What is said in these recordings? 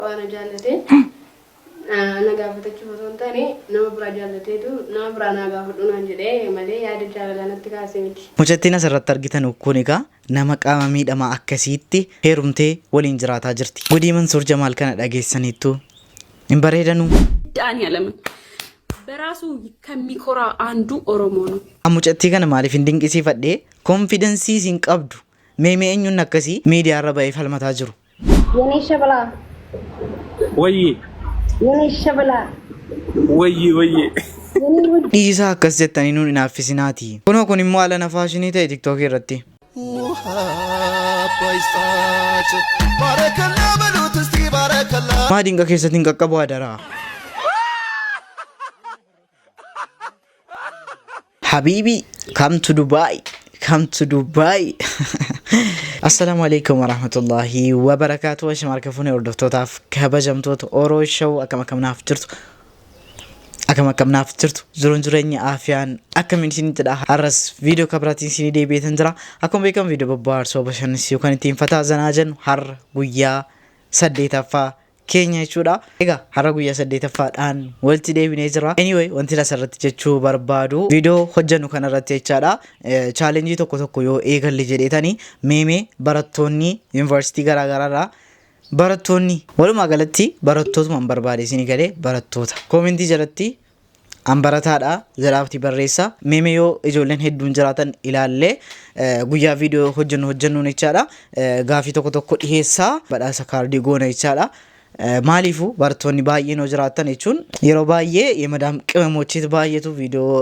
Waan jaallatee na gaafatachuuf osoo hin taane nama biraa jaallateetu nama biraa naa gaafadhu naan jedhee malee yaada jaalalaa natti kaasee miti. Mucattiin asirratti argitan kun egaa nama qaama miidhamaa akkasiitti heerumtee waliin jiraataa jirti. Gudii Mansuur Jamaal kana dhageessaniittuu? Hin bareedanuu? መድኃኒዓለምን በራሱ ከሚኮራ አንዱ ኦሮሞ ነው። Mucattii kana maaliif hin dinqisiifadhee? Konfidensii isiin qabdu. Mee mee eenyuun akkasii miidiyaarra ba'ee falmataa jiru? የኔ ሸበላ። ወዬ። የኔ ሸበላ። ወዬ ወዬ። የኔ ውድ። Dhiisaa akkas jettanii nuun hinaaffisinaati. Kunoo kun immoo haala faashinii ta'e tiktookii irratti. ባረከላ በሉት እስቲ ባረከላ። Maa dinqa keessatti hin qaqqabu adaraa. Habiibi, come to Dubai, come to Dubai. Assalaamu alaikum warahmatullahi wabarakaatu. Ashama harka fuunee hordoftootaaf kabajamtoota Oroo Show, akkam akkam naaf jirtu? Akkam akkam naaf jirtu? Jiruun jireenya aafiyaan akkamiin isin jedha? Har'as viidiyoo kabiraatiin isinii deebi'eetan jira. Akkuma beekamu viidiyoo bobbaarsoo bashannansiisuu kan ittiin fataa zanaa jennu har'a guyyaa saddeetaffaa keenya jechuudha. Egaa har'a guyyaa saddeetaffaadhaan walitti deebinee jira. Anyway, wanti asirratti jechuu barbaadu viidiyoo hojjennu kanarratti jechaadha. Chaalenjii tokko tokko yoo eegalle jedheetanii meemee barattoonni yuunivarsiitii garaagaraarraa barattoonni walumaa galatti barattootuma hin barbaade isinii galee barattoota. Koomentii jalatti an barataadha jedhaafti barreessa. Meemee yoo ijoolleen hedduun jiraatan ilaallee guyyaa viidiyoo hojjennu hojjennuun jechaadha. Gaafii tokko tokko dhiheessaa badhaasa kaardii goona jechaadha. Maaliifuu barattoonni baay'een yoo jiraatan jechuun yeroo baay'ee የመዳም ቅመሞችት baay'eetu viidiyoo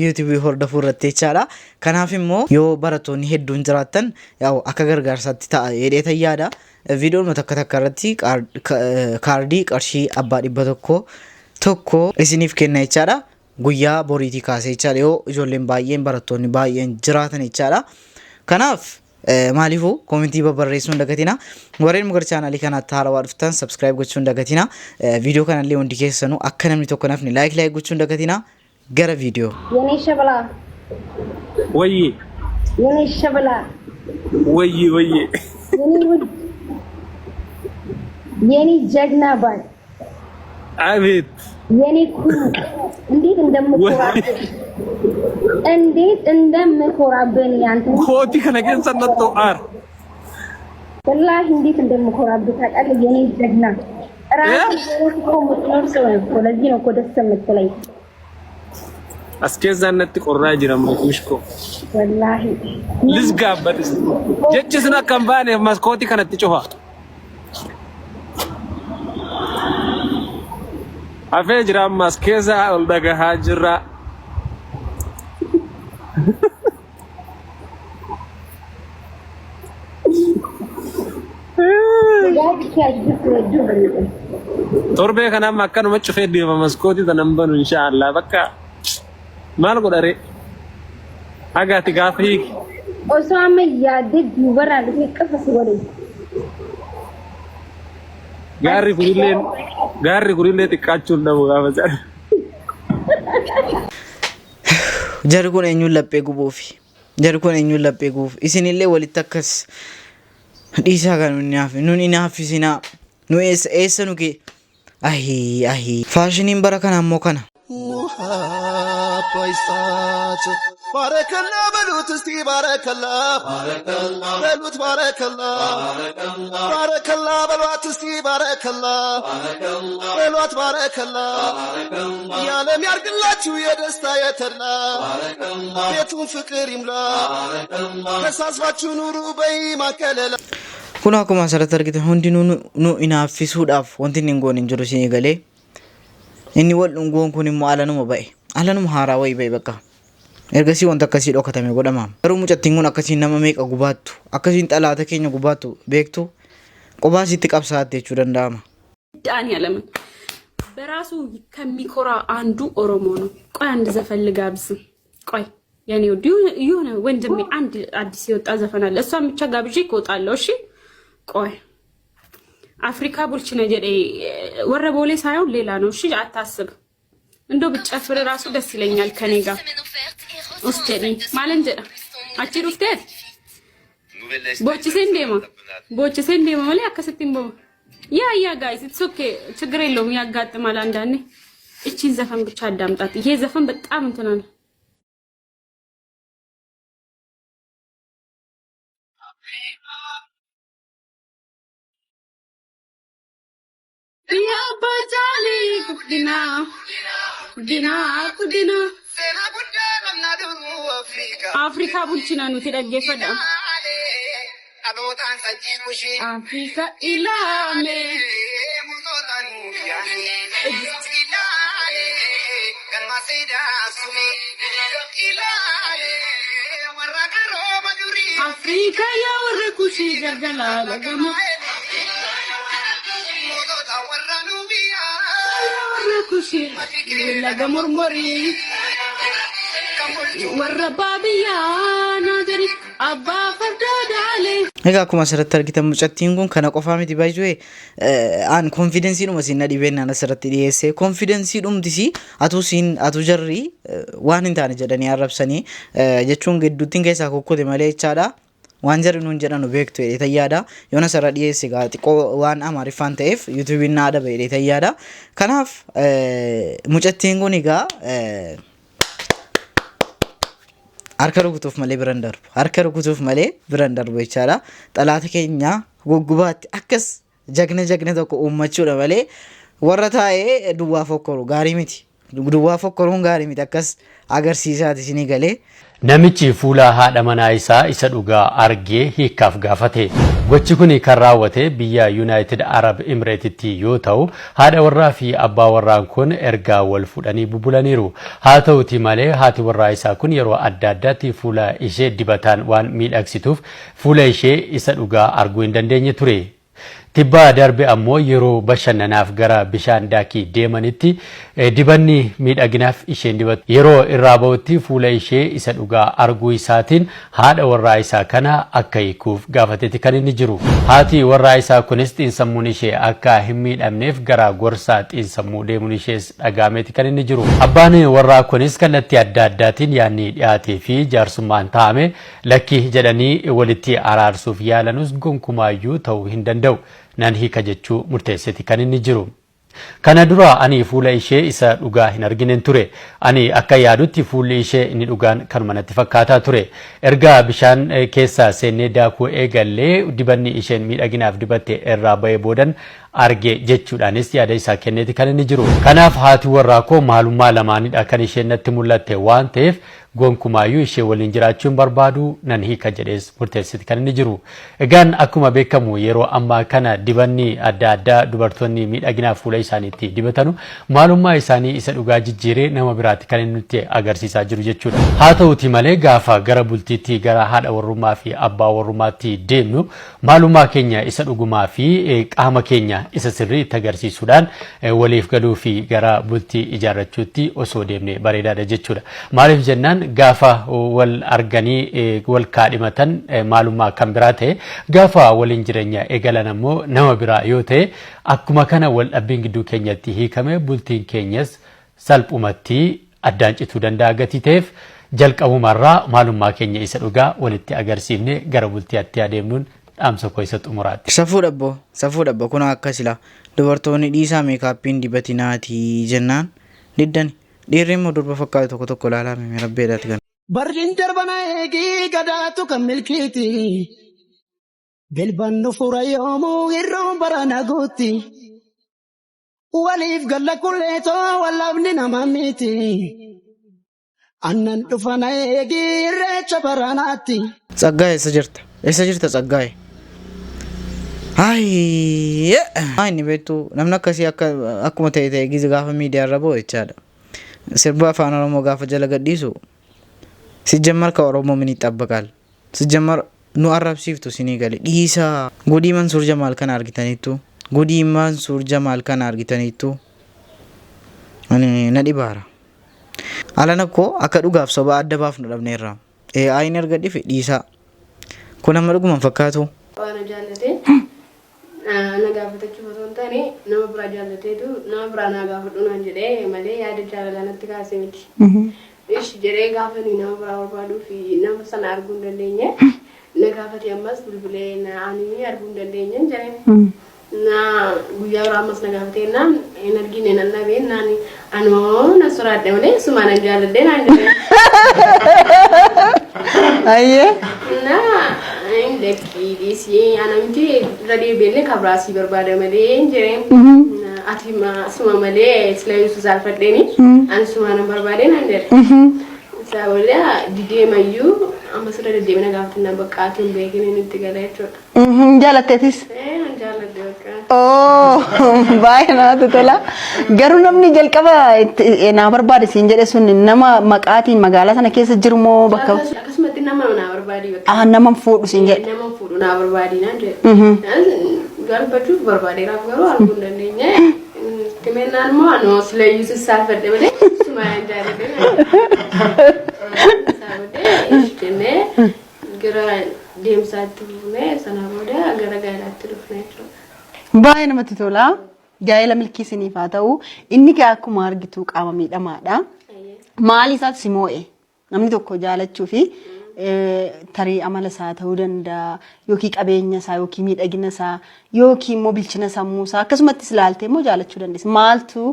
yuutuubii hordofuu irratti jechaadha. Kanaaf immoo yoo barattoonni hedduun jiraatan yaa'u akka gargaarsaatti ta'a jedhee yaada. Viidiyoon takka takka irratti kaardii qarshii abbaa 100 tokko isiniif kenna jechaadha. Guyyaa boriitii kaasee jechaadha yoo ijoolleen baay'een barattoonni baay'een jiraatan jechaadha. Kanaaf maaliifuu koomentii babbarreessuu hin dagatina. Warreen gara chaanaalii kanaatti haarawaa dhuftan subscribe gochuu hin dagatina. Viidiyoo kanallee hundi keessanuu akka namni tokko nafni like like gochuu hin dagatina. Gara viidiyoo. የኔ ሸበላ። ወዬ። የኔ ሸበላ። ወዬ ወዬ። የኔ ውድ፣ የኔ ጀግና ባል። አቤት። የኔ ኩሩ፣ እንዴት እንደምኮራብህ፣ እንዴት እንደምኮራብህ እኔ አንተ። ኮቲ kana keessa natto aar ወላሂ እንዴት እንደምኮራብህ ታውቃለህ? የኔ ጀግና፣ ራስህ እኮ የምትኖር ሰው ነው እኮ። ለዚህ ነው እኮ ደስ የምትለኝ። As keessaan natti qorraa jira mashko. ወላሂ። Lizgaabbat jechi sun akka hin baaneef maskootii kanatti cufa. Hafee jira ammas keessa ol dhagahaa jirra. Torbee kana amma akkanuma cufee deema maskootii tanan banu inshaallah bakka maal godhare hagaati gaafa hiiki. Osoo amma yaaddee duubarraa dhufee qafa si godhe. Gaarri kunillee xiqqaachuu hin dhabu gaafa sana. Jarri kun eenyuun laphee gubuufi? Jarri kun eenyuun laphee gubuuf? Isinillee walitti akkas dhiisaa kan nun hinaaffisinaa. Nu eessa eessa nu kee? Ahii ahii. Faashiniin bara kana ammoo kana. ባረከላ በሉት እስቲ ባረከላ በሉት ባረከላ ባረከላ በሏት እስቲ ባረከላ በሏት ባረከላ የዓለም ያርግላችሁ የደስታ የተድላ ቤቱን ፍቅር ይምላ ተሳስባችሁ ኑሩ በኢማን ከለላ። Kun akkuma asirratti argitan hundinuu nu hinaaffisuudhaaf wanti inni hin goone hin jiru isinii galee. Inni wal dhungoon kun immoo alanuma ba'e. Alanuma haaraa wayii ba'e bakka. Ergasii wanta akkasii dhokatame godhama. Garuu mucattiin kun akkasiin nama meeqa gubaattu, akkasiin xalaata keenya gubaattu beektu qophaa isiitti qabsaa'atte jechuu danda'ama. መድኃኒዓለምን በራሱ ከሚኮራ አንዱ ኦሮሞ ነው። ቆይ አንድ ዘፈን ልጋብዝ። ቆይ የኔ ውድ የሆነ ወንድሜ አንድ አዲስ የወጣ ዘፈን አለ። እሷን ብቻ ጋብዤ እወጣለሁ። እሺ ቆይ አፍሪካ ቡልችነ ጀዴ ወረ ቦሌ ሳይሆን ሌላ ነው። እሺ አታስብ። እንደው ብጨፍር ራሱ ደስ ይለኛል ከኔ ጋር ውስጥ ማለት ጀዳ አቺ ሩፍቴት boochiseen deema malee akkasitti hin bahu. Yeah, yeah guys, it's okay፣ ችግር የለውም፣ ያጋጥማል አንዳንዴ። እቺን ዘፈን ብቻ አዳምጣት። ይሄ ዘፈን በጣም እንትን አለ። ያባጫሊ ጉዲና ጉዲና ጉዲና አፍሪካ ቡልቺና ኑቲ dhaggeeffadha. አፍሪካ ኢላሜ አፍሪካ ያወረ ኩሺ ገርገላ ለገማ ያወረ ኩሺ ለገ ሞርሞሪ warra baabiyyaa naajari abbaa fardaa daalee. Egaa akkuma asirratti argitan mucattiin kun kana qofaa miti, baay'ee aan confidenceiidhuma siin na dhibeen aan asirratti dhiyeesse. Confidenceiidhumti si atuu siin atuu jarri waan hin taane jedhanii arrabsanii jechuun gidduuttiin keessaa kukkuti malee jechaadha. Waan jarri nuun jedhanu beektu jedhee tayyaadha. Yoon asirra dhiyeesse gaa xiqqoo waan Amaariffaan ta'eef YouTubeiin na adaba jedhee tayyaadha. Kanaaf mucattiin kun egaa harka rukutuuf malee biran darbu. Harka rukutuuf malee biran darbu jechaadha. Xalaata keenya guggubaatti akkas jagna jagna tokko uummachuudha malee warra taa'ee duwwaa fokkoru gaarii miti. Duwwaa fokkoruun gaarii miti, akkas agarsiisaati isinii galee. Namichi fuula haadha manaa isaa isa dhugaa argee hiikkaaf gaafate. Gochi kun kan raawwate biyya United Arab Emiratesitti yoo ta'u, haadha warraa fi abbaa warraan kun ergaa wal fuudhanii bubulaniiru. Haa ta'uti malee haati warraa isaa kun yeroo adda addaatti fuula ishee dibataan waan miidhagsituuf fuula ishee isa dhugaa arguu hin dandeenye ture. Tibbaa darbe ammoo yeroo bashannanaaf gara bishaan daakii deemanitti dibanni miidhaginaaf isheen dibattu yeroo irraa ba'utti fuula ishee isa dhugaa arguu isaatiin haadha warraa isaa kana akka hiikuuf gaafateeti kan inni jiru. Haati warraa isaa kunis xiinsammuun ishee akka hin miidhamneef gara gorsaa xiinsammuu deemuun ishees dhagaameeti kan inni jiru. Abbaan warraa kunis kallattii adda addaatiin yaadni dhiyaatee fi jaarsummaan taa'ame lakkii jedhanii walitti araarsuuf yaalanus gonkumaayyuu ta'uu hin danda'u. Nan hiika jechuu murteessiti kan inni jiru. Kana dura ani fuula ishee isa dhugaa hin arginen ture. Ani akka yaadutti fuulli ishee inni dhugaan kanuma natti fakkaataa ture. Erga bishaan keessa seennee daakuu eegallee dibanni isheen miidhaginaaf dibatte irraa ba'ee boodan arge jechuudhaanis yaada isaa kenneeti kan inni jiru. Kanaaf haati warraa koo maalummaa lamaanidha kan isheen natti mul'atte waan ta'eef gonkumaayyuu ishee waliin jiraachuu hin barbaadu, nan hiika jedhees murteessiti kan inni jiru. Egaan akkuma beekamu yeroo ammaa kana dibanni adda addaa dubartoonni miidhaginaaf fuula isaaniitti dibatanu maalummaa isaanii isa dhugaa jijjiiree nama biraatti kan inni nutti agarsiisaa jiru jechuudha. Haa ta'uti malee gaafa gara bultiitti, gara haadha warrummaa fi abbaa warrummaatti deemnu maalummaa keenya isa dhugumaa fi qaama keenya isa sirrii itti agarsiisuudhaan waliif galuu fi gara bultii ijaarrachuutti osoo deemne bareedaadha jechuudha. Maaliif jennaan, gaafa wal arganii wal kaadhimatan maalummaa kan biraa ta'e, gaafa waliin jireenya eegalan ammoo nama biraa yoo ta'e, akkuma kana wal dhabbiin gidduu keenyatti hiikame bultiin keenyas salphumatti addaan cituu danda'a gatii ta'eef jalqabumarraa maalummaa keenya isa dhugaa walitti agarsiifne gara bultiitti adeemnuun dhaamsa koo isa xumuraati. Safuu dhabbo, safuu dhabbo. Kun akka sila dubartoonni dhiisaa makeupiin dibatinaatii jennaan diddani. Dhiirri immoo durba fakkaatu tokko tokko ilaalaa mimi rabbeedhaati kan. Barriin darbana eegii gadaatu kan milkiiti. Bilbannu fura yoomuu irroon barana guutti. Waliif galla kulleetoo wallabni nama miti. Annan dhufana eegii irreecha baranaatti. Tsaggaa'e, eessa jirta? Eessa jirta, Tsaggaa'e? Ayi, inni beektu namni akkasii akka akkuma ta'e ta'e gizi gaafa miidiyaa irra ba'u jechaadha. Sirba Afaan Oromoo gaafa jala gadhiisu ሲጀመር ከኦሮሞ ምን ይጠበቃል? ሲጀመር nu arrabsiiftu sinii gale dhiisaa. Gudii Mansuur Jamaal kana argitaniittu. Gudii Mansuur Jamaal kana argitaniittu. Ani na dhibaara. Alana koo akka dhugaaf soba adda baafnu dhabneerra. AI'n erga dhife dhiisaa. Kun amma dhuguman fakkaatu. Waan jaallatee na gaafatachuuf osoo hin taane nama biraa jaallateetu nama biraa naa gaafadhu naan jedhee malee yaada jaalalaa natti kaasee miti. Ishi jedhee gaafa ni nama biraa barbaaduu fi nama sana arguu hin dandeenye na gaafate, ammas bilbilee na ani arguu hin dandeenye jedheen. Na guyyaa biraa ammas na gaafatee naan hin argine nan dhabee naan anoo na soraadhe malee sumaa nan jaalladhe naan jedhe. Ayyee. Na hin lakkii dhiisii ana miti irra deebi'ellee kabraa sii barbaada malee hin jedheen. Ati suma malee sila ibsu saalfadheeni ani sumaa nan barbaade naan jedhe. Isaa booda dideemayyuu ammas irra deddeebiin na gaafatee bakka ati hin beekin inni itti gala jechuudha. Jaalatteetis. Ee an jaalladhe bakka. Oh, baay'ee namatti tola. Garuu namni jalqaba naa barbaade siin jedhe sun nama maqaatiin magaalaa sana keessa jiru moo bakka Akkasumatti nama naa barbaadi bakka. Ah, nama fuudhu siin jedhe? Nama fuudhu naa barbaadi naan jedhe. Galfachuuf barbaadeeraaf garuu arguu hin dandeenye. Timennaan immoo anoo silayyuu sissaalfadhe malee sumaa hin jaalladhe. Isaa booddee jennee gara deemsaatti dhufnee sana booda gara gaa'elaatti dhufne jechuudha. Baay'ee namatti tola. Gaa'ela milkii isiniif haa ta'u. Inni gaa akkuma argitu qaama miidhamaadha. Maali isaatu si moo'e? Namni tokko jaalachuu fi tarii amala isaa ta'uu danda'a yookiin qabeenya isaa yookiin miidhagina isaa yookiin immoo bilchina sammuu isaa akkasumattis ilaaltee immoo jaalachuu dandeessa. Maaltu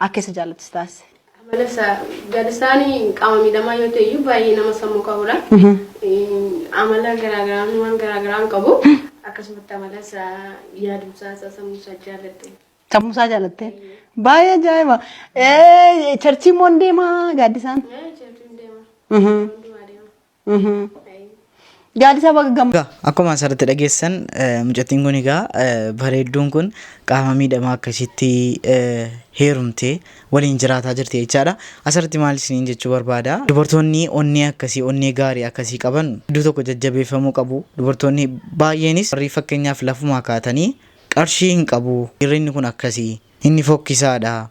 akka isa jaallattu si taasise? Amala isaa Gaaddisaan qaama miidhamaa yoo ta'e iyyuu baay'ee nama sammuu qabudha. Amala garaagaraa waan garaagaraan qabu. Akkasumatti amala isaa yaadumsaa isaa sammuu isaa jaalladhe. Sammuu isaa jaalattee? Baay'ee ajaa'iba. Church immoo hin deemaa Gaaddisaan? Churchiin deema. Hundumaa deema. Gaaddisaa baga gammadde. Egaa akkuma asirratti dhageessan mucattiin kun egaa bareedduun kun qaama miidhamaa akkasitti heerumtee waliin jiraataa jirti jechaadha. Asirratti maal isiniin jechuu barbaada? Dubartoonni onnee akkasii onnee gaarii akkasii qaban iddoo tokko jajjabeeffamuu qabu. Dubartoonni baay'eenis warri fakkeenyaaf lafumaa kaatanii qarshii hin qabu, dhiirri kun akkasii, inni fokkisaadha,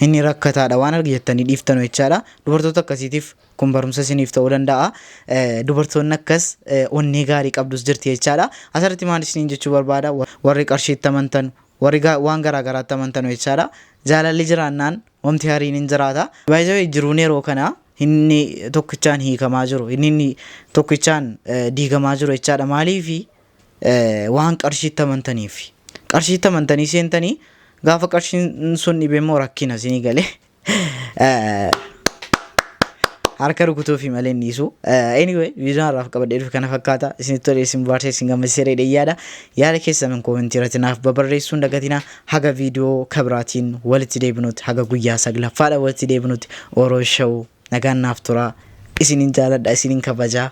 inni rakkataadha waan argi jettanii dhiiftanu jechaadha. Dubartoota akkasiitiif kun barumsa isiniif ta'uu danda'a. Dubartoonni akkas onnee gaarii qabdus jirti jechaadha. Asirratti maal isiniin jechuu barbaada? Warri qarshiitti amantan, warri waan garaa garaatti amantanu jechaadha. Jaalalli jiraannaan wanti hariin hin jiraata. Baay'ee jiruun yeroo kana inni tokkichaan hiikamaa jiru, inni tokkichaan diigamaa jiru jechaadha. Maaliifi waan qarshiitti amantaniif. Qarshiitti amantanii seentanii gaafa qarshiin sun dhibee immoo rakkina isinii galee. Harka rukutuufi malee hin dhiisu. Anyway, viidiyoon har'aaf qabadhee dhufe kana fakkaata. Isinitti tolee isin bohaarsee isin gammachiiseera jedhee yaada. Yaada keessan comment irratti naaf babarreessuun dagatina. Haga viidiyoo kabiraatiin walitti deebinutti haga guyyaa saglaffaadha walitti deebinutti Oro Show nagaan naaf tura. Isinin jaaladha, isinin kabajaa.